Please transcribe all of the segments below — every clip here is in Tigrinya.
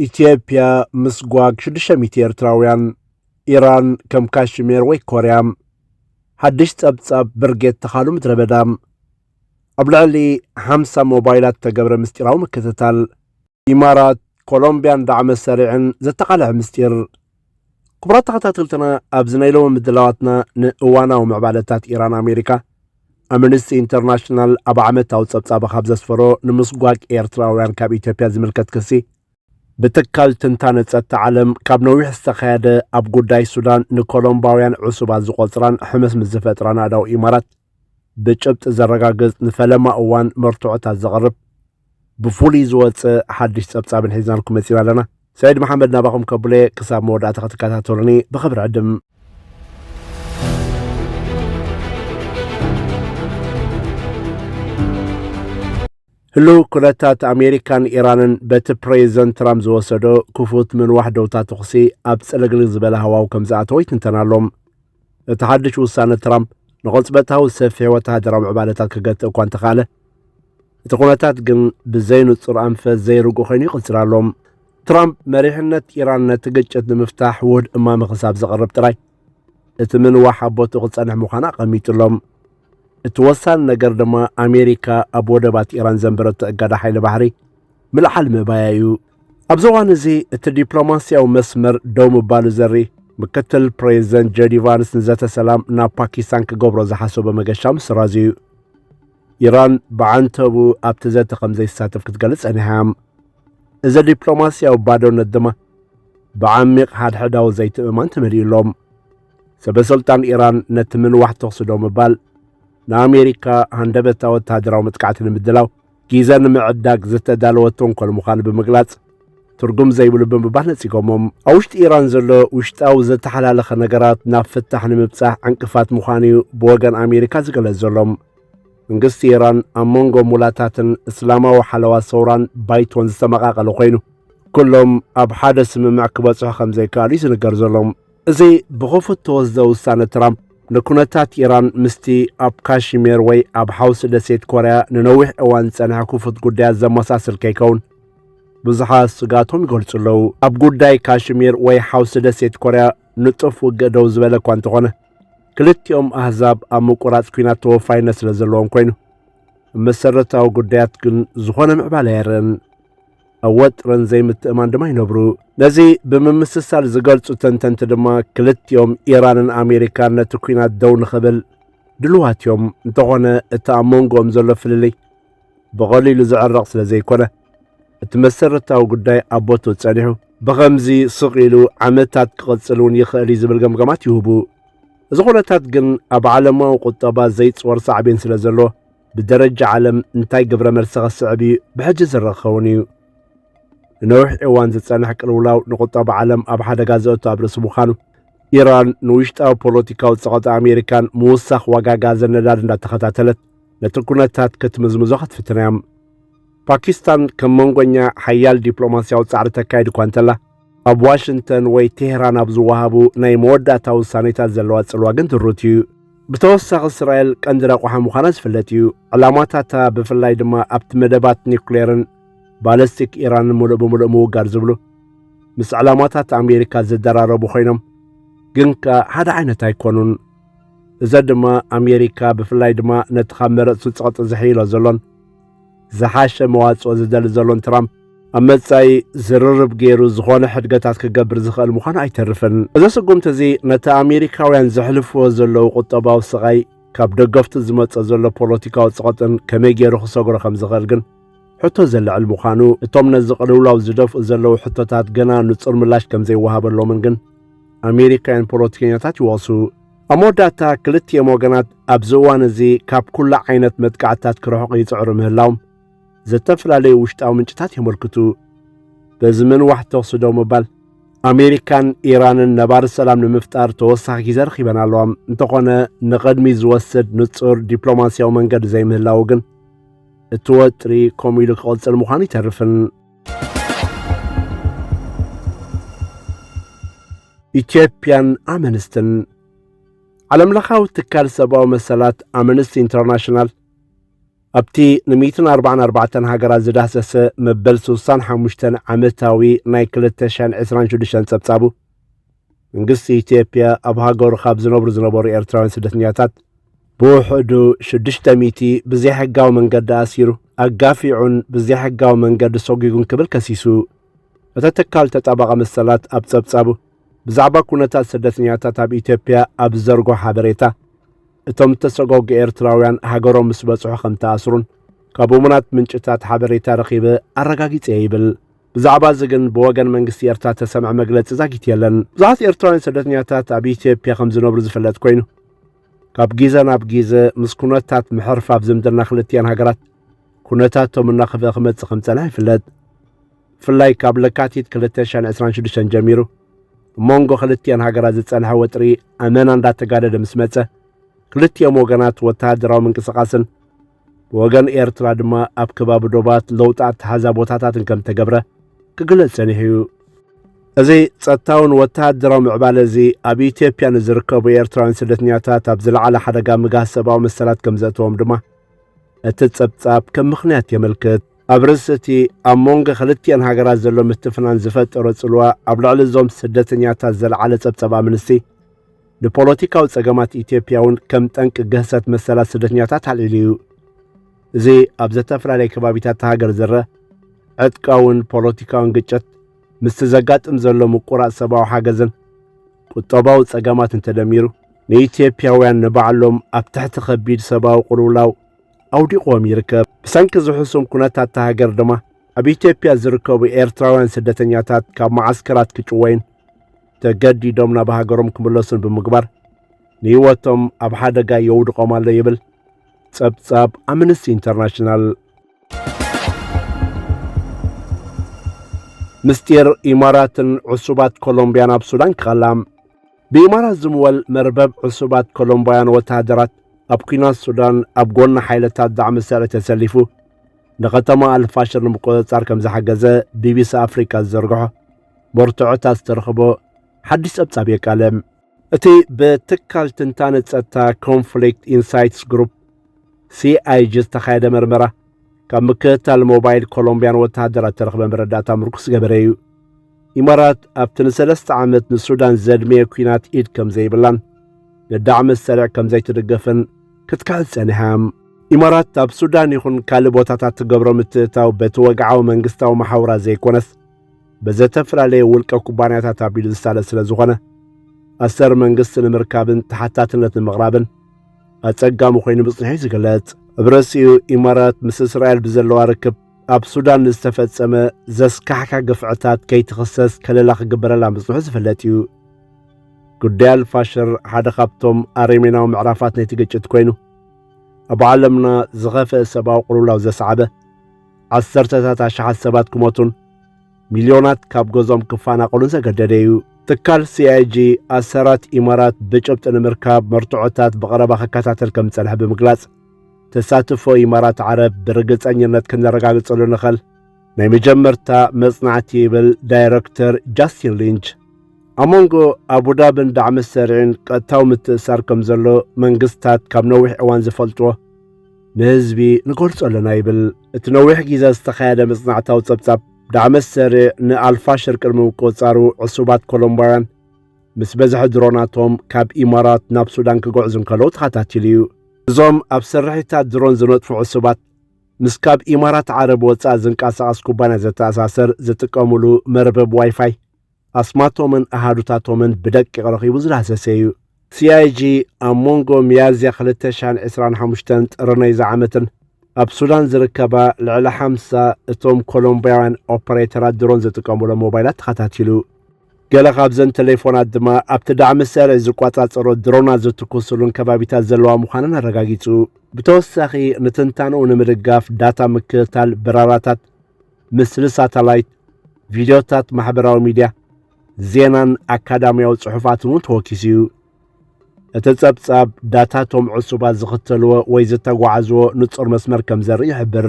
ኢትዮጵያ ምስጓግ ሽዱሽተ ሚእቲ ኤርትራውያን። ኢራን ከም ካሽሜር ወይ ኮርያ። ሓድሽ ጸብጻብ ብርጌድ ተኻሉ ምድረ በዳ። ኣብ ልዕሊ ሓምሳ ሞባይላት ተገብረ ምስጢራዊ ምክትታል። ኢማራት፣ ኮሎምቢያን ዳዕመ ሰሪዕን ዘተቓልዐ ምስጢር። ክቡራት ተኸታተልትና፣ ኣብዚ ናይ ሎሚ ምድላዋትና ንእዋናዊ ምዕባለታት ኢራን ኣሜሪካ፣ ኣምነስቲ ኢንተርናሽናል ኣብ ዓመታዊ ጸብጻቡ ካብ ዘስፈሮ ንምስጓግ ኤርትራውያን ካብ ኢትዮጵያ ዝምልከት ክሲ፣ ብትካል ትንታነ ጸጥታ ዓለም ካብ ነዊሕ ዝተኻየደ ኣብ ጉዳይ ሱዳን ንኮሎምባውያን ዕሱባት ዝቖጽራን ሕምስምስ ዝፈጥራን ኣእዳው ኢማራት ብጭብጢ ዘረጋግጽ ንፈለማ እዋን መርትዖታት ዘቕርብ ብፍሉይ ዝወጽእ ሓድሽ ጸብጻብን ሒዝናልኩም መጺና ኣለና። ሰዒድ መሓመድ ናባኹም ከብለ ክሳብ መወዳእታ ክትከታተሉኒ ብኽብሪ ዕድም። ህሉው ኩነታት ኣሜሪካን ኢራንን በቲ ፕሬዚደንት ትራምፕ ዝወሰዶ ክፉት ምንዋሕ ደውታ ተኹሲ ኣብ ጽልግልግ ዝበለ ሃዋው ከም ዝኣተወ ይትንተን ኣሎ። እቲ ሓድሽ ውሳነ ትራምፕ ንቕጽበታዊ ሰፊሕ ወተሃደራዊ ምዕባለታት ክገትእ እኳ እንተኸኣለ፣ እቲ ኩነታት ግን ብዘይ ንጹር ኣንፈት ዘይርጉእ ኮይኑ ይቕጽል ኣሎ። ትራምፕ መሪሕነት ኢራን ነቲ ግጭት ንምፍታሕ ውሁድ እማመ ክሳብ ዘቕርብ ጥራይ እቲ ምንዋሕ ኣብ ቦትኡ ክጸንሕ ምዃኑ ኣቐሚጡ ኣሎ። እቲ ወሳኒ ነገር ድማ ኣሜሪካ ኣብ ወደባት ኢራን ዘንበረቶ እገዳ ሓይሊ ባሕሪ ምልዓል ምእባያ እዩ። ኣብዚ እዋን እዚ እቲ ዲፕሎማስያዊ መስመር ደው ምባሉ ዘርኢ፣ ምክትል ፕሬዚደንት ጄዲ ቫንስ ንዘተ ሰላም ናብ ፓኪስታን ክገብሮ ዝሓሰቦ መገሻ ምስራዙ እዩ። ኢራን ብዓንተቡ ኣብቲ ዘተ ከም ዘይትሳተፍ ክትገልጽ ጸኒሓ እያ። እዚ ዲፕሎማስያዊ ባዶነት ድማ ብዓሚቕ ሓድሕዳዊ ዘይትእማን ተመሊኡ ኣሎ። ሰበ ስልጣን ኢራን ነቲ ምንዋሕ ተኹሲ ደው ምባል ንኣሜሪካ ሃንደበታዊ ወተሃደራዊ መጥቃዕቲ ንምድላው ግዜ ንምዕዳግ ዝተዳለወ ተንኮል ምዃኑ ብምግላጽ፣ ትርጉም ዘይብሉ ብምባል ነጺጎሞም። ኣብ ውሽጢ ኢራን ዘሎ ውሽጣዊ ዝተሓላለኸ ነገራት ናብ ፍታሕ ንምብጻሕ ዕንቅፋት ምዃኑ እዩ ብወገን ኣሜሪካ ዝግለጽ ዘሎ። መንግስቲ ኢራን ኣብ መንጎ ሙላታትን እስላማዊ ሓለዋ ሰውራን ባይቶን ዝተመቓቐለ ኮይኑ፣ ኩሎም ኣብ ሓደ ስምምዕ ክበጽሑ ከም ዘይከኣሉ እዩ ዝንገር ዘሎ። እዚ ብኽፉት ተወስደ ውሳነ ትራምፕ ንኩነታት ኢራን ምስቲ ኣብ ካሽሜር ወይ ኣብ ሓውሲ ደሴት ኮርያ ንነዊሕ እዋን ዝጸንሐ ክፉት ጉዳያት ዘመሳስል ከይከውን ብዙሓት ስግኣቶም ይገልጹ ኣለዉ። ኣብ ጉዳይ ካሽሚር ወይ ሓውሲ ደሴት ኮርያ ንጡፍ ውግእ ደው ዝበለ እኳ እንተኾነ፣ ክልቲኦም ኣህዛብ ኣብ ምቁራጽ ኲናት ተወፋይነት ስለ ዘለዎም ኮይኑ፣ ኣብ መሰረታዊ ጉዳያት ግን ዝኾነ ምዕባለ ኣይረኣን። ኣብ ወጥርን ዘይምትእማን ድማ ይነብሩ። ነዚ ብምምስሳል ዝገልጹ ተንተንቲ ድማ፣ ክልቲኦም ኢራንን ኣሜሪካን ነቲ ኲናት ደው ንኽብል ድልዋት እዮም። እንተኾነ፣ እቲ ኣብ መንጎኦም ዘሎ ፍልልይ ብቐሊሉ ዝዕረቕ ስለ ዘይኮነ፣ እቲ መሰረታዊ ጉዳይ ኣብ ቦትኡ ጸኒሑ፣ ብኸምዚ ስቕ ኢሉ ዓመታት ክቕጽል እውን ይኽእል እዩ ዝብል ገምጋማት ይህቡ። እዚ ኩነታት ግን ኣብ ዓለማዊ ቁጠባ ዘይጽወር ሳዕቤን ስለ ዘለዎ፣ ብደረጃ ዓለም እንታይ ግብረ መልሲ ከስዕብ እዩ ብሕጂ ዝረኣ ክኸውን እዩ። ንነዊሕ እዋን ዝጸንሕ ቅልውላው ንቁጠባ ዓለም ኣብ ሓደጋ ዘእቱ ኣብ ርእሲ ምዃኑ፣ ኢራን ንውሽጣዊ ፖለቲካዊ ጸቕጢ ኣሜሪካን ምውሳኽ ዋጋ ጋዝን ነዳዲ እንዳተኸታተለት ነቲ ኩነታት ክትምዝምዞ ክትፍትን እያ። ፓኪስታን ከም መንጎኛ ሓያል ዲፕሎማስያዊ ጻዕሪ ተካይድ እኳ እንተላ፣ ኣብ ዋሽንግተን ወይ ቴህራን ኣብ ዝወሃቡ ናይ መወዳእታ ውሳኔታት ዘለዋ ጽልዋ ግን ድሩት እዩ። ብተወሳኺ፣ እስራኤል ቀንዲ ረቋሓ ምዃና ዝፍለጥ እዩ። ዕላማታታ፣ ብፍላይ ድማ ኣብቲ መደባት ኒውክሌርን ባለስቲክ ኢራንን ምሉእ ብምሉእ ምውጋድ ዝብሉ፣ ምስ ዕላማታት ኣሜሪካ ዝደራረቡ ኮይኖም፣ ግን ከኣ ሓደ ዓይነት ኣይኮኑን። እዚ ድማ ኣሜሪካ፣ ብፍላይ ድማ ነቲ ካብ መረጽቱ ጸቕጢ ዝሕይሎ ዘሎን ዝሓሸ መዋጽኦ ዝደሊ ዘሎን ትራምፕ፣ ኣብ መጻኢ ዝርርብ ገይሩ ዝኾነ ሕድገታት ክገብር ዝኽእል ምዃኑ ኣይተርፍን። እዚ ስጉምቲ እዚ ነቲ ኣሜሪካውያን ዘሕልፍዎ ዘለዉ ቁጠባዊ ስቓይ፣ ካብ ደገፍቱ ዝመጽእ ዘሎ ፖለቲካዊ ጸቕጥን ከመይ ገይሩ ክሰግሮ ከም ዝኽእል ግን ሕቶ ዘልዕል ምዃኑ፣ እቶም ነዚ ቅልውላው ዝደፍኡ ዘለዉ ሕቶታት ገና ንጹር ምላሽ ከም ዘይወሃበሎምን ግን ኣሜሪካውያን ፖለቲከኛታት ይወቕሱ። ኣብ መወዳእታ፣ ክልቲኦም ወገናት ኣብዚ እዋን እዚ ካብ ኩሉ ዓይነት መጥቃዕትታት ክርሕቑ ይጽዕሩ ምህላዎም ዝተፈላለዩ ውሽጣዊ ምንጭታት የመልክቱ። በዚ ምንዋሕ ተኹሲ ደው ምባል፣ ኣሜሪካን ኢራንን ነባሪ ሰላም ንምፍጣር ተወሳኺ ግዜ ረኺበን ኣለዋ። እንተኾነ፣ ንቕድሚት ዝወስድ ንጹር ዲፕሎማስያዊ መንገዲ ዘይምህላዉ ግን እቲ ወጥሪ ከምኡ ኢሉ ክቕጽል ምዃኑ ኣይተርፍን። ኢትዮጵያን ኣምነስትን። ዓለምለኻዊ ትካል ሰብኣዊ መሰላት ኣምነስቲ ኢንተርናሽናል ኣብቲ ን ሚእትን ኣርባዓን ኣርባዕተን ሃገራት ዝዳህሰሰ መበል ስሳን ሓሙሽተን ዓመታዊ ናይ ክልተ ሽሕን ዕስራን ሽዱሽተን ጸብጻቡ፣ መንግስቲ ኢትዮጵያ ኣብ ሃገሩ ካብ ዝነብሩ ዝነበሩ ኤርትራውያን ስደተኛታት ብውሕዱ ሽዱሽተ ሚእቲ ብዘይሕጋዊ መንገዲ ኣሲሩ፣ ኣጋፊዑን ብዘይሕጋዊ መንገዲ ሰጒጉን ክብል ከሲሱ። እቲ ትካል ተጣባቒ መሰላት ኣብ ጸብጻቡ ብዛዕባ ኩነታት ስደተኛታት ኣብ ኢትዮጵያ ኣብ ዝዘርግሖ ሓበሬታ፣ እቶም እተሰጓጉ ኤርትራውያን ሃገሮም ምስ በጽሑ ከም ተኣስሩን ካብ እሙናት ምንጭታት ሓበሬታ ረኺበ ኣረጋጊጸ ይብል። ብዛዕባ እዚ ግን ብወገን መንግስቲ ኤርትራ ተሰምዐ መግለጺ ዛጊት የለን። ብዙሓት ኤርትራውያን ስደተኛታት ኣብ ኢትዮጵያ ከም ዝነብሩ ዝፍለጥ ኮይኑ፣ ካብ ግዜ ናብ ግዜ ምስ ኩነታት ምሕርፋፍ ዝምድና ክልቲኣን ሃገራት ኩነታቶም እናኸፍአ ክመጽእ ከም ጸንሐ ይፍለጥ። ብፍላይ ካብ ለካቲት ክልተ ሽሕን ዕስራን ሽዱሽተን ጀሚሩ፣ ኣብ መንጎ ክልቲኣን ሃገራት ዝጸንሐ ወጥሪ ኣመና እንዳተጋደደ ምስ መጸ፣ ክልቲኦም ወገናት ወተሃደራዊ ምንቅስቓስን ብወገን ኤርትራ ድማ ኣብ ከባቢ ዶባት ለውጢ ኣተሓዛ ቦታታትን ከም ተገብረ ክግለጽ ጸኒሑ እዩ። እዚ ጸጥታውን ወተሃደራዊ ምዕባለ እዚ ኣብ ኢትዮጵያ ንዝርከቡ ኤርትራውያን ስደተኛታት ኣብ ዝለዓለ ሓደጋ ምጋስ ሰብኣዊ መሰላት ከም ዘእተዎም ድማ እቲ ጸብጻብ ከም ምኽንያት የመልክት። ኣብ ርእሲ እቲ ኣብ መንጎ ክልቲኣን ሃገራት ዘሎ ምትፍናን ዝፈጠሮ ጽልዋ ኣብ ልዕሊ እዞም ስደተኛታት ዘልዓለ ጸብጻብ ኣምነስቲ፣ ንፖለቲካዊ ጸገማት ኢትዮጵያ እውን ከም ጠንቂ ግህሰት መሰላት ስደተኛታት ኣልዒሉ እዩ። እዚ ኣብ ዝተፈላለየ ከባቢታት እታ ሃገር ዝረአ ዕጥቃውን ፖለቲካውን ግጭት ምስቲ ዘጋጥም ዘሎ ምቁራጽ ሰብኣዊ ሓገዝን ቁጠባዊ ጸገማትን ተደሚሩ፣ ንኢትዮጵያውያን ንባዕሎም ኣብ ትሕቲ ከቢድ ሰብኣዊ ቅልውላው ኣውዲቕዎም ይርከብ። ብሰንኪ እዚ ሕሱም ኩነታት እታ ሃገር ድማ ኣብ ኢትዮጵያ ዝርከቡ ኤርትራውያን ስደተኛታት ካብ መዓስከራት ክጭወዩን ተገዲዶም ናብ ሃገሮም ክምለሱን ብምግባር ንህይወቶም ኣብ ሓደጋ የውድቖም ኣሎ ይብል ጸብጻብ ኣምነስቲ ኢንተርናሽናል። ምስጢር ኢማራትን ዕሱባት ኮሎምብያን ኣብ ሱዳን ክቐላም። ብኢማራት ዝምወል መርበብ ዕሱባት ኮሎምባውያን ወተሃደራት ኣብ ኲናት ሱዳን ኣብ ጎኒ ሓይልታት ዳዕሚ ሰሪዕ ተሰሊፉ ንከተማ ኣልፋሽር ንምቁጽጻር ከም ዝሓገዘ ቢቢሲ ኣፍሪቃ ዝዘርግሖ መርትዖታት ዝተረኽቦ ሓድሽ ጸብጻብ የቃልም። እቲ ብትካል ትንታነ ጸጥታ ኮንፍሊክት ኢንሳይትስ ግሩፕ፣ ሲኣይጂ፣ ዝተኻየደ መርመራ፣ ካብ ምክትታል ሞባይል ኮሎምብያን ወተሃደራት ተረኽበ መረዳእታ ምርኩስ ገበረ እዩ። ኢማራት ኣብቲ ንሰለስተ ዓመት ንሱዳን ዘድመየ ኲናት ኢድ ከም ዘይብላን ንዳዕሚ ሰሪዕ ከም ዘይትድገፍን ክትክሕድ ጸኒሓ። ኢማራት ኣብ ሱዳን ይኹን ካልእ ቦታታት ትገብሮ ምትእትታው በቲ ወግዓዊ መንግስታዊ መሓውራት ዘይኮነስ፣ ብዘተፈላለየ ውልቀ ኩባንያታት ኣቢሉ ዝሳለጥ ስለ ዝኾነ፣ ኣሰር መንግስቲ ንምርካብን ተሓታትነት ንምቕራብን ኣጸጋሚ ኮይኑ ምጽንሑ እዩ ዝግለጽ። ኣብ ርእሲኡ፣ ኢማራት ምስ እስራኤል ብዘለዋ ርክብ፣ ኣብ ሱዳን ንዝተፈጸመ ዘስካሕካ ግፍዕታት ከይትኽሰስ ከለላ ክግበረላ ምጽንሑ ዝፍለጥ እዩ። ጉዳይ ኣልፋሽር ሓደ ካብቶም ኣረሜናዊ ምዕራፋት ናይቲ ግጭት ኮይኑ፣ ኣብ ዓለምና ዝኸፍአ ሰብኣዊ ቅልውላው ዘስዓበ፣ ዓሰርተታት ኣሽሓት ሰባት ክሞቱን ሚልዮናት ካብ ገዝኦም ክፈናቐሉን ዘገደደ እዩ። ትካል ሲኣይጂ፣ ኣሰራት ኢማራት ብጭብጢ ንምርካብ መርትዖታት ብቐረባ ክከታተል ከም ዝጸንሐ ብምግላጽ፣ ተሳትፎ ኢማራት ዓረብ ብርግጸኝነት ክነረጋግጸሉ ንኽእል ናይ መጀመርታ መጽናዕቲ ይብል ዳይረክተር ጃስቲን ሊንች። ኣብ መንጎ ኣቡዳብን ዳዕሚ ሰሪዕን ቀጥታዊ ምትእሳር ከም ዘሎ መንግስታት ካብ ነዊሕ እዋን ዝፈልጥዎ ንህዝቢ ንገልጾ ኣለና ይብል። እቲ ነዊሕ ግዜ ዝተኻየደ መጽናዕታዊ ጸብጻብ ዳዕሚ ሰሪዕ ንኣልፋሽር ቅድሚ ምቁጽጻሩ ዕሱባት ኮሎምባውያን ምስ በዝሒ ድሮናቶም ካብ ኢማራት ናብ ሱዳን ክግዕዙ እንከለዉ ተኸታቲሉ እዩ። እዞም ኣብ ስርሒታት ድሮን ዝነጥፉ ዕሱባት ምስ ካብ ኢማራት ዓረብ ወጻኢ ዝንቀሳቐስ ኩባንያ ዘተኣሳሰር ዝጥቀሙሉ መርበብ ዋይፋይ ኣስማቶምን ኣሃዱታቶምን ብደቂቕ ረኺቡ ዝዳህሰሰ እዩ። ሲኣይጂ ኣብ መንጎ ሚያዝያ ክልተ ሽሕን ዕስራን ሓሙሽተን ጥሪ ናይዚ ዓመትን ኣብ ሱዳን ዝርከባ ልዕሊ ሓምሳ እቶም ኮሎምብያውያን ኦፐሬተራት ድሮን ዝጥቀሙሎም ሞባይላት ተኸታቲሉ። ገለ ካብዘን ቴሌፎናት ድማ ኣብቲ ዳዕሚ ሰሪዕ ዝቆጻጸሮ ድሮናት ዝትኩስሉን ከባቢታት ዘለዋ ምዃነን ኣረጋጊጹ። ብተወሳኺ ንትንታንኡ ንምድጋፍ ዳታ ምክትታል በረራታት፣ ምስሊ ሳተላይት፣ ቪድዮታት ማሕበራዊ ሚድያ፣ ዜናን ኣካዳሚያዊ ጽሑፋትን እውን ተወኪሱ እዩ። እቲ ጸብጻብ ዳታቶም ዕሱባት ዝኽተልዎ ወይ ዝተጓዓዝዎ ንጹር መስመር ከም ዘርኢ ይሕብር።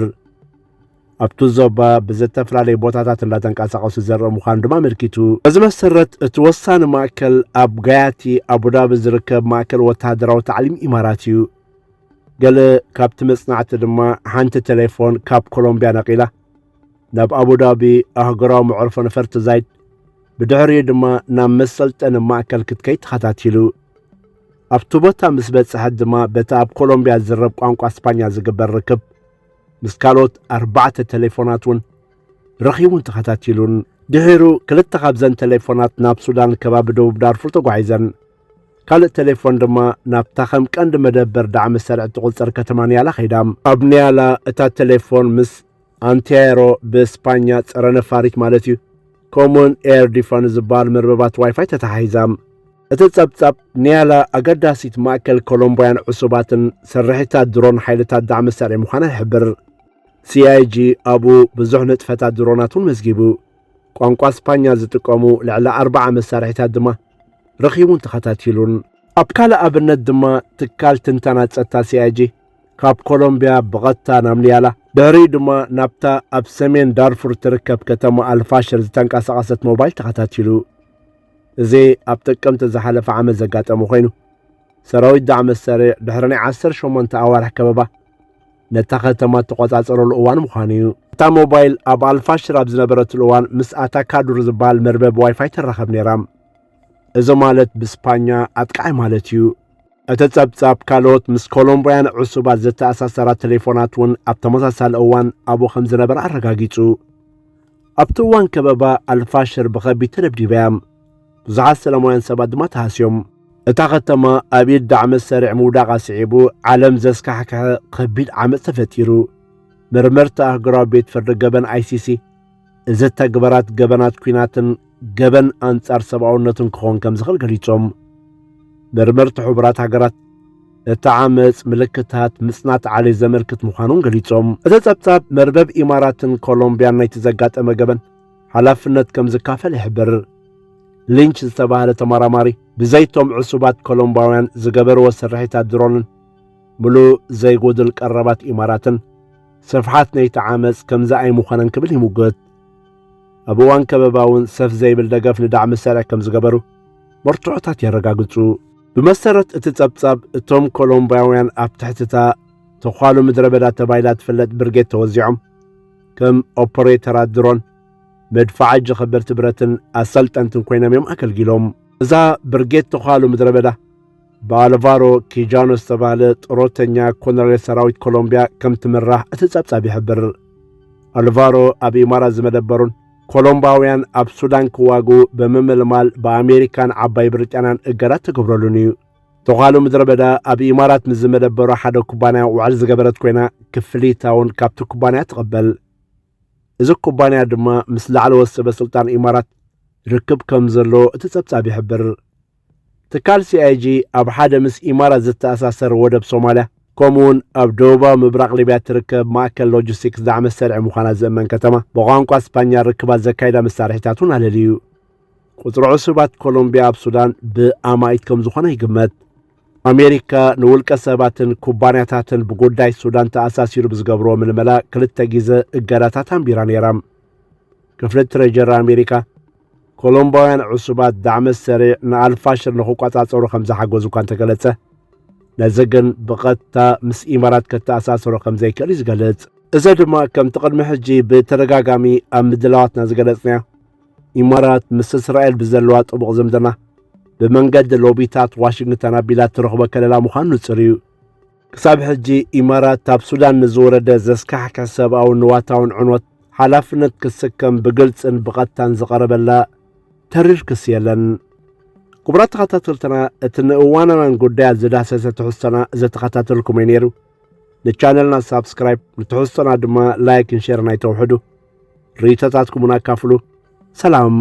ኣብቲ ዞባ ብዝተፈላለየ ቦታታት እንዳተንቀሳቐሱ ዘርኢ ምዃኑ ድማ ኣመልኪቱ። በዚ መሰረት እቲ ወሳኒ ማእከል ኣብ ጋያቲ ኣቡዳቢ ዝርከብ ማእከል ወተሃደራዊ ታዕሊም ኢማራት እዩ። ገለ ካብቲ መጽናዕቲ ድማ ሓንቲ ቴሌፎን ካብ ኮሎምብያ ነቒላ ናብ ኣቡዳቢ ኣህጉራዊ መዕርፎ ነፈርቲ ዛይድ፣ ብድሕሪኡ ድማ ናብ መሰልጠኒ ማእከል ክትከይድ ተኸታቲሉ። ኣብቲ ቦታ ምስ በጽሐት ድማ በቲ ኣብ ኮሎምብያ ዝዝረብ ቋንቋ ስፓኛ ዝግበር ርክብ ምስ ካልኦት ኣርባዕተ ቴሌፎናት እውን ረኺቡን ተኸታቲሉን። ድሒሩ ክልተ ካብዘን ቴሌፎናት ናብ ሱዳን ከባቢ ደቡብ ዳርፉር ተጓዒዘን። ካልእ ቴሌፎን ድማ ናብታ ከም ቀንዲ መደበር ዳዕመ ሰርዕ ትቑጸር ከተማ ኒያላ ከይዳ። ኣብ ኒያላ እታ ቴሌፎን ምስ ኣንቲያሮ ብስፓኛ ጸረ ነፋሪት ማለት እዩ፣ ኮሙን ኤር ዲፈን ዝበሃል መርበባት ዋይፋይ ተተሓሒዛ። እቲ ጸብጻብ ኒያላ ኣገዳሲት ማእከል ኮሎምባውያን ዕሱባትን ስርሒታት ድሮን ሓይልታት ዳዕመ ሰርዕ ምዃና ይሕብር። ሲኣይጂ ኣብኡ ብዙሕ ንጥፈታት ድሮናት እውን መዝጊቡ። ቋንቋ ስፓኛ ዝጥቀሙ ልዕሊ ኣርባዓ መሳርሒታት ድማ ረኺቡን ተኸታቲሉን። ኣብ ካልእ ኣብነት ድማ ትካል ትንተና ጸጥታ ሲኣይጂ ካብ ኮሎምብያ ብቐጥታ ናብ ኒያላ፣ ድሕሪኡ ድማ ናብታ ኣብ ሰሜን ዳርፉር ትርከብ ከተማ ኣልፋሽር ዝተንቀሳቐሰት ሞባይል ተኸታቲሉ። እዚ ኣብ ጥቅምቲ ዝሓለፈ ዓመት ዘጋጠመ ኮይኑ፣ ሰራዊት ዳዕመ ሰሪዕ ድሕሪ ናይ ዓሰርተ ሸሞንተ ኣዋርሕ ከበባ ነታ ከተማ እተቖጻጸረሉ እዋን ምዃኑ እዩ። እታ ሞባይል ኣብ ኣልፋሽር ኣብ ዝነበረትሉ እዋን ምስ ኣታካዱር ዝበሃል መርበብ ዋይፋይ ትራኸብ ነይራ። እዚ ማለት ብስፓኛ ኣጥቃዒ ማለት እዩ። እቲ ጸብጻብ ካልኦት ምስ ኮሎምቦያን ዕሱባት ዝተኣሳሰራ ቴሌፎናት እውን ኣብ ተመሳሳሊ እዋን ኣብኡ ከም ዝነበረ ኣረጋጊጹ። ኣብቲ እዋን ከበባ ኣልፋሽር ብኸቢድ ተደብዲባ እያ። ብዙሓት ሰላማውያን ሰባት ድማ ተሃስዮም። እታ ከተማ ኣብ ኢድ ዳዕመ ሰሪዕ ምውዳቓ ስዒቡ ዓለም ዘስካሕክሐ ከቢድ ዓመጽ ተፈጢሩ። መርመርቲ ኣህጉራዊ ቤት ፍርዲ ገበን ኣይሲሲ እዚ ተግባራት ገበናት ኲናትን ገበን ኣንጻር ሰብኣውነትን ክኸውን ከም ዝኽእል ገሊጾም። መርመርቲ ሕቡራት ሃገራት እቲ ዓመጽ ምልክታት ምጽናት ዓሊ ዘመልክት ምዃኑን ገሊጾም። እቲ ጸብጻብ መርበብ ኢማራትን ኮሎምብያን ናይቲ ዘጋጠመ ገበን ሓላፍነት ከም ዝካፈል ይሕብር። ሊንች ዝተባህለ ተመራማሪ ብዘይቶም ዕሱባት ኮሎምባውያን ዝገበርዎ ስርሒታት ድሮንን ምሉእ ዘይጎድል ቀረባት ኢማራትን ስፍሓት ናይቲ ዓመጽ ከምዚ ኣይምኾነን ክብል ይምጉት። ኣብ እዋን ከበባ እውን ሰፍ ዘይብል ደገፍ ንዳዕሚ ሰርዕ ከም ዝገበሩ መርትዖታት የረጋግጹ። ብመሰረት እቲ ጸብጻብ እቶም ኮሎምባውያን ኣብ ትሕቲ እታ ተዃሉ ምድረ በዳ ተባሂላ ትፍለጥ ብርጌድ ተወዚዖም ከም ኦፐሬተራት ድሮን፣ መድፋዓት ጀኸበርቲ ብረትን ኣሰልጠንትን ኮይኖም እዮም ኣገልጊሎም። እዛ ብርጌድ ተዃሉ ምድረ በዳ ብኣልቫሮ ኪጃኖ ዝተባህለ ጥሮተኛ ኮሎኔል ሰራዊት ኮሎምቢያ ከም ትምራሕ እቲ ጸብጻብ ይሕብር። ኣልቫሮ ኣብ ኢማራት ዝመደበሩን ኮሎምባውያን ኣብ ሱዳን ክዋግኡ ብምምልማል ብኣሜሪካን ዓባይ ብሪጣንያን እገዳ ተገብረሉን እዩ። ተዃሉ ምድረ በዳ ኣብ ኢማራት ምስ ዝመደበሩ ሓደ ኩባንያ ውዕል ዝገበረት ኮይና ክፍሊታ እውን ካብቲ ኩባንያ ትቕበል። እዚ ኩባንያ ድማ ምስ ላዕለዎት ሰበ ስልጣን ኢማራት ርክብ ከም ዘሎ እቲ ጸብጻብ ይሕብር። ትካል ሲኣይጂ ኣብ ሓደ ምስ ኢማራት ዝተኣሳሰር ወደብ ሶማልያ ከምኡውን ኣብ ደቡባዊ ምብራቕ ሊብያ ትርከብ ማእከል ሎጂስቲክስ ዳዕመ ሰርዒ ምዃና ዝእመን ከተማ ብቋንቋ ስፓኛ ርክባት ዘካይዳ መሳርሒታት እውን ኣለልዩ። ቁጽሪ ዕሱባት ኮሎምቢያ ኣብ ሱዳን ብኣማኢት ከም ዝኾነ ይግመት። ኣሜሪካ ንውልቀ ሰባትን ኩባንያታትን ብጉዳይ ሱዳን ተኣሳሲሩ ብዝገብርዎ ምልመላ ክልተ ግዜ እገዳታት ኣንቢራ ነይራ። ክፍሊ ትሬጀሪ ኣሜሪካ ኮሎምባውያን ዕሱባት ዳዕመ ሰሪዕ ንኣልፋሽር ንኽቋጻጸሩ ከም ዝሓገዙ እኳ እንተገለጸ፣ ነዚ ግን ብቐጥታ ምስ ኢማራት ከተኣሳስሮ ከም ዘይክእል እዩ ዝገልጽ። እዚ ድማ ከምቲ ቅድሚ ሕጂ ብተደጋጋሚ ኣብ ምድላዋትና ዝገለጽናዮ፣ ኢማራት ምስ እስራኤል ብዘለዋ ጥቡቕ ዝምድና ብመንገዲ ሎቢታት ዋሽንግተን ኣቢላ እትረኽቦ ከለላ ምዃኑ ንጹር እዩ። ክሳብ ሕጂ ኢማራት ኣብ ሱዳን ንዝወረደ ዘስካሕክሕ ሰብኣውን ንዋታውን ዕንወት ሓላፍነት ክትስከም ብግልጽን ብቐጥታን ዝቐረበላ ተሪር ክሲ የለን። ክቡራት ተኸታተልትና፣ እቲ ንእዋናውያን ጉዳያት ዝዳሰሰ ትሕዝቶና ዘተኸታተልኩሞ እዩ ነይሩ። ንቻነልና ሳብስክራይብ፣ ንትሕዝቶና ድማ ላይክን ሼርን ኣይተውሕዱ። ርእይቶታትኩምን ኣካፍሉ። ሰላም።